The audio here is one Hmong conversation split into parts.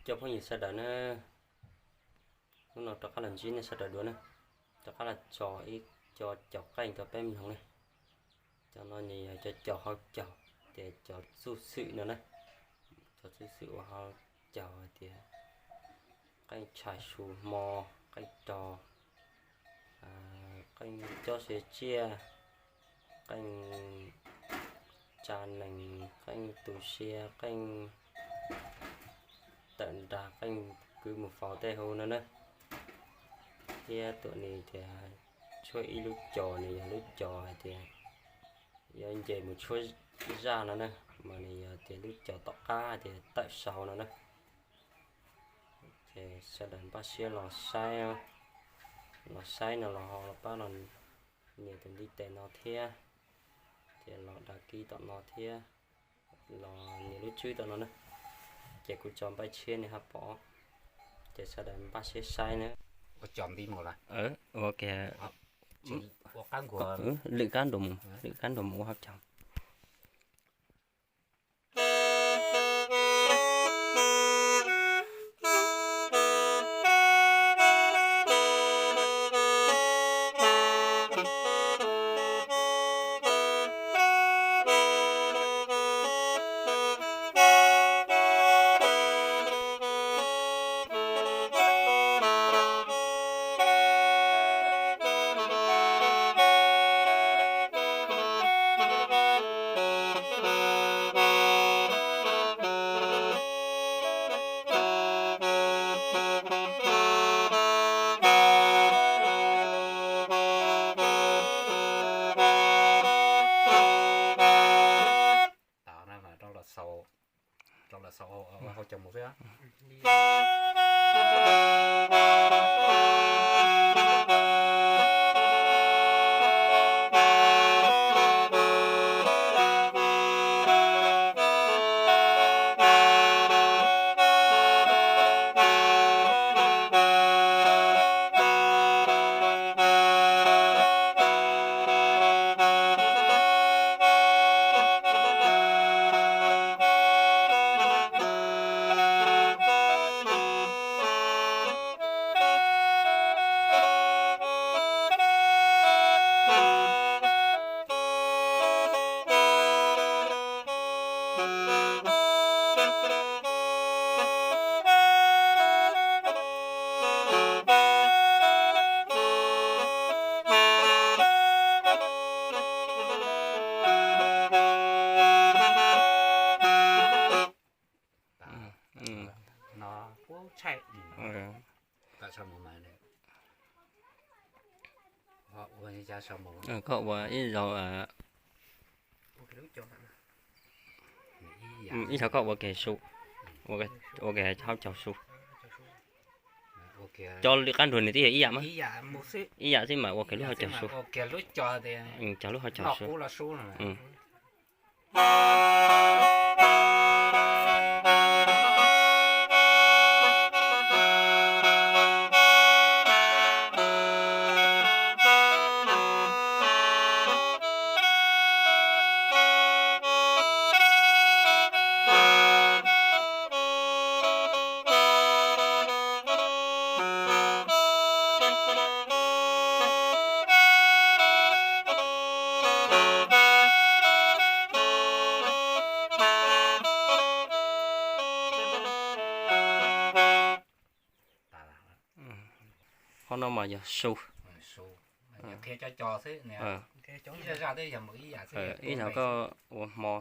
Cov phooj ywg sawv daws na, hnub no rov qab los ntsib nej sawv daws dua na, rov qab los tso ib co caum qeej rau peb mloog na. Cov no nws yog cov caum hauv caug, ces cov txuj xwm no na, cov txuj xwm uas hauv caug hais tias qeej tshais su hmo, qeej rog, qeej cob sia tsiaj, qeej tsa nees, qeej tu siab, qeej tawm nra, qeej kwv mus faus tej hu no na. Thiab tuam nws tias tshuab ib lub cos, nws yog lub cos hais tias yuav nce mus tshuab zaj no na, mas nws yog tias lub cos tom qab hais tias tawm saud no na. Ces sawv daws npaj siab los saib, los saib no los ho los pab los nias tus ntiv tes no thiab, ces los đăng ký tom no thiab, los nias lub tswb tom no na. Ces kuv tso npaj tshiab nej ho pom, ces sawv daws npaj siab saib na. Ua cov ntiv mus lawm. Ua ke, lwm kab nrus mus, lwm kab nrus mus ua hauv caug. Rau lawv xaus hauv caug mus xwb. Koj ua ib zaug, ib zaug koj ua ke su, ua ke hauv caug su. Cov lwm qab nrus nws twb yog ib yam mas, ib yam xwb mas ua ke lub hauv caug su, cog lub hauv caug su. Qhov no mas yog su. Ib zaug koj ua hmo.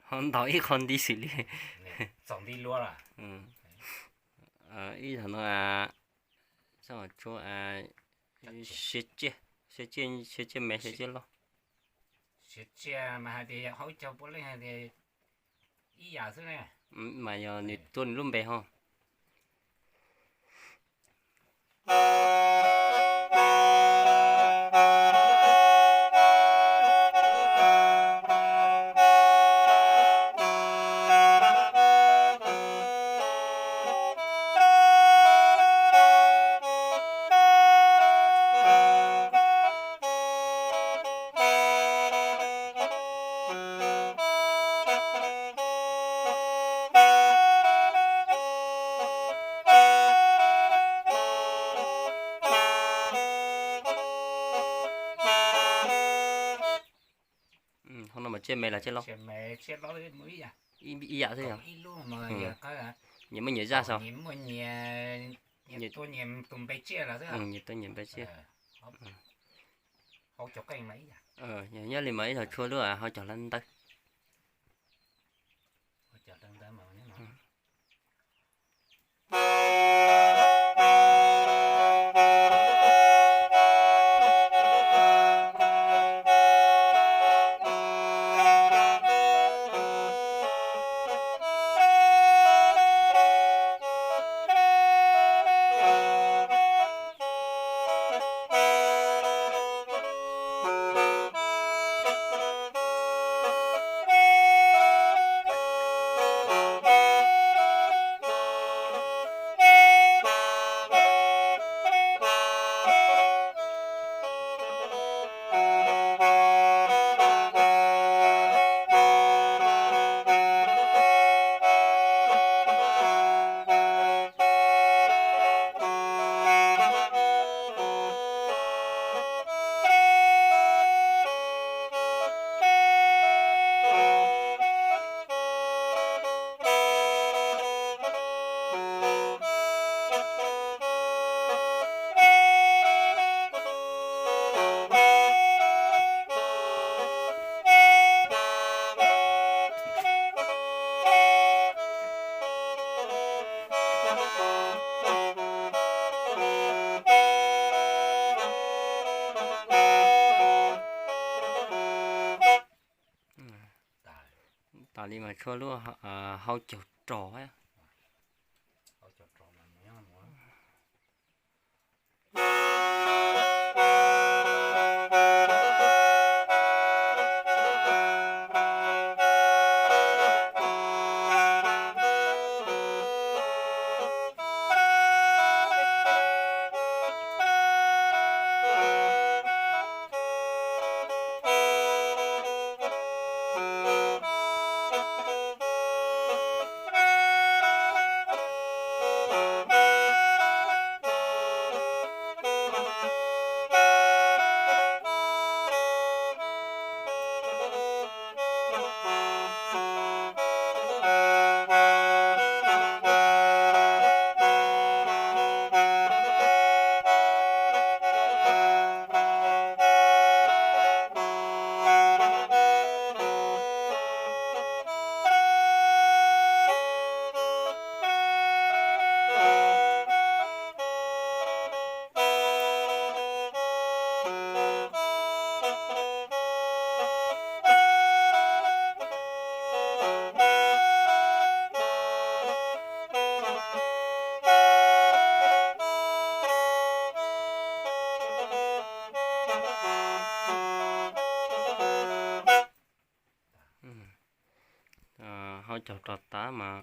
Ho ntaus ib qho nti xws li. Ib zaug no, siav tsiaj, siav tsiaj me siav tsiaj loj. Siav tsiaj mas hais tias yog haub caug puav leej hais tias ib yam xwb ne. Mas yog nws tua nws lub npe ho. Ho no mas tsiaj me los tsiaj loj? Ib yam xwb yog? Nyias muaj nyias zaj xwb. Nyias tua nyias npe tsiaj. Nyob li mas ib zaug tshuab lub hau caug hlawv ntawv. Tas li mas tshuab lub hau caug rau. Hau caug rau tas mas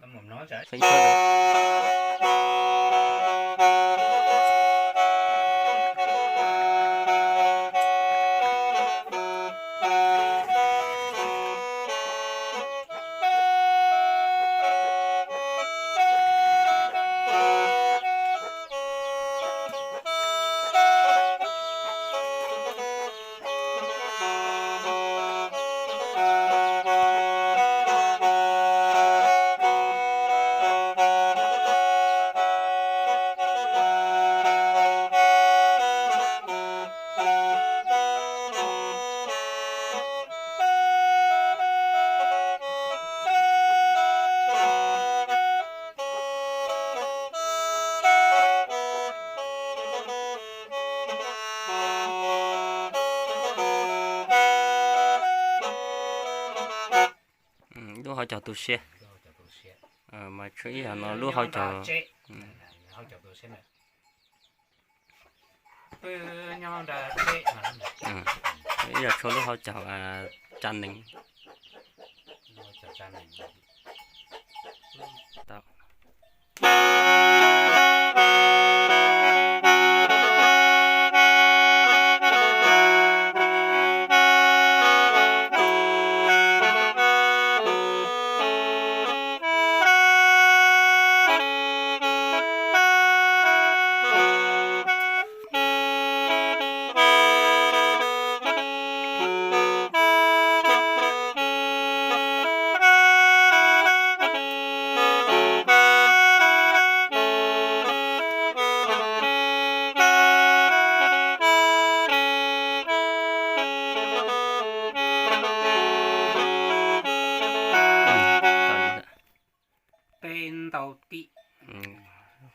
Lub hauv caug tu siab. Mas tshuav ib yam no lub hauv caug. Ib yam tshuav lub hauv caug tsa nees. Tej ntau tim.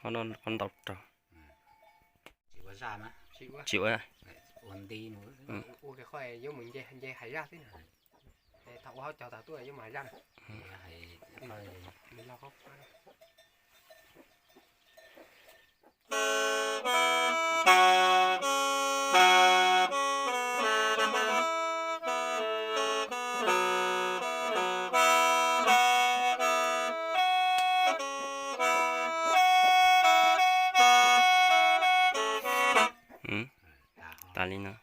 Qhov ntau rau. Tsis ua, ua ke qhov yuav mus nce hav zaj xwb. Thaum ua hauv caug tag tuaj yuav mus hav zaj na. Tas li no.